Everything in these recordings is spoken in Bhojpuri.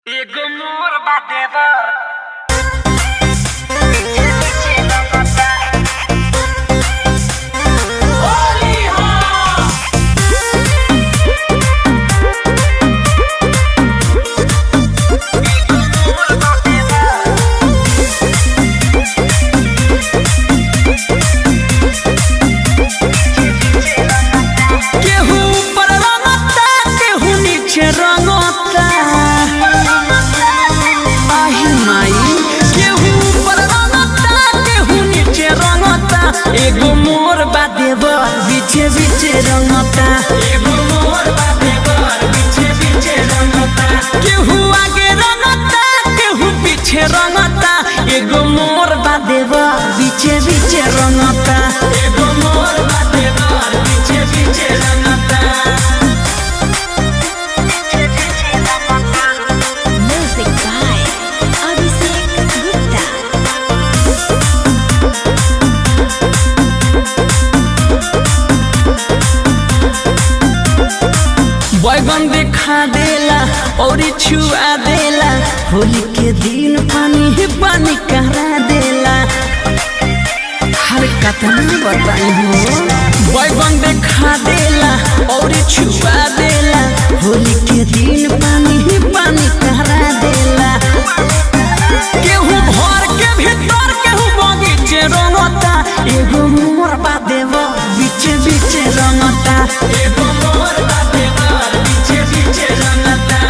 एगो मोर बा देवर पीछे पीछे रंगता। होली हो। एगो मोर बा देवर। केहू ऊपर रंगता, केहू नीचे रंगता। आही माई, केहू ऊपर रंगता, केहू नीचे रंगता। एगो मोर बा देवर बीचे बीचे रंगता। एगो मोर बा देवर बीचे बीचे रंगता। केहू आगे रंगता, केहू पीछे रंगता। एगो मोर बा देवर बीचे बीचे रंगता। एगो मोर बा देवर बीचे बीचे रंगता। पीछे पीछे रंगता। Music by Abhishek Gupta. बैगन देखा देला और छुआ देला, होली के दिन पानी ही पानी करा देला। हर कतना बताई हो। बैगन देखा देला और छुआ देला, होली के दिन पानी ही पानी करा देला। केहू भर के भीतर, केहू बगीचे रंगता। एगो मोर बा देवर बीचे बीचे रंगता। एगो मोर बा देवर बीचे बीचे रंगता।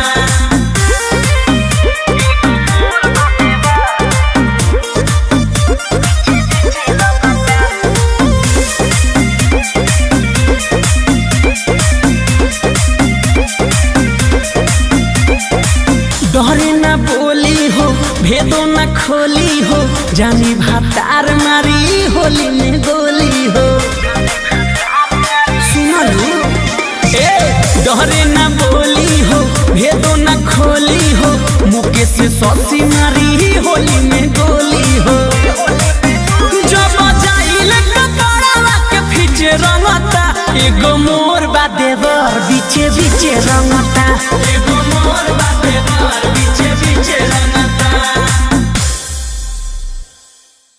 डरे ना बोली हो, भेदो ना खोली हो, जानी भातार मारी होली में गोली हो। सुनलू ए, डरे ना बोली हो, भेदो ना खोली हो, मुकेश ससी मारी होली में गोली हो। जब जाइले कपड़ावा के फीचे रंगता। एगो मोर बा देवर बीचे बीचे रंगता। एगो मोर बा